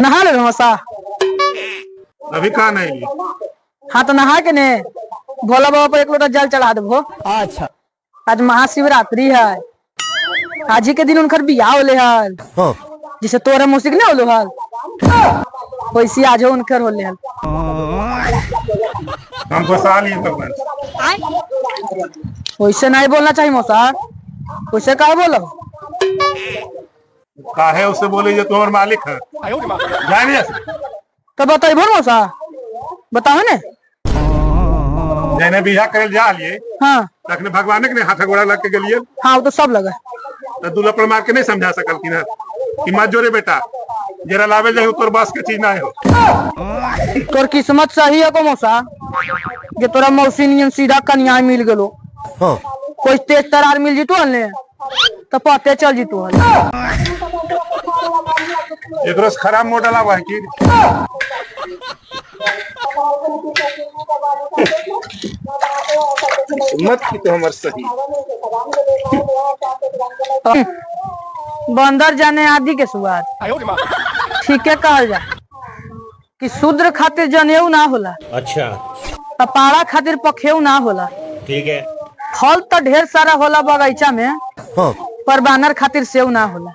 नहा ले मौसा। अभी कहाँ नहीं? हाँ तो नहा के ने भोला बाबा पर एक लोटा जल चढ़ा देबो। अच्छा। आज महाशिवरात्रि है, आज ही के दिन उनकर बियाह होले हल। हाँ। जिसे तोरा मौसी के नहीं होलो हल, वैसी आज उनकर होले हल। हम फंसा लिए तो बस। वैसे नहीं बोलना चाहिए मौसा, वैसे काहे बोलो? काहे उसे बोले जो तुम्हारे मालिक है, जाए नहीं ऐसे। तो बताइबो ना मौसा, बताओ ने। जैने बियाह करे जा लिए। हाँ। तखने भगवान के हाथ गोड़ा लग के गेलिए। हाँ, वो तो सब लगा। तो दूल्हा पर मार के नहीं समझा सकल कि ना कि मत जोरे बेटा, जरा लावे जाए तोर बस के चीज ना हो। तोर किस्मत सही है को मौसा, जे तोरा मौसी नियन सीधा कन्या मिल गेलो। हाँ। कोई तेज तरार मिल जितो हल ने तो पते चल जितो हल। एकरो से खराब मॉडल आवा है की? किस्मत की तो हमर सही। बंदर जाने आदि के सुआद। ठीके कहल जा कि शूद्र खातिर जनेऊ ना होला। अच्छा। अपाड़ा खातिर पखेऊ ना होला। ठीक है। फल तो ढेर सारा होला बगीचा में। हाँ। पर बानर खातिर सेव ना होला।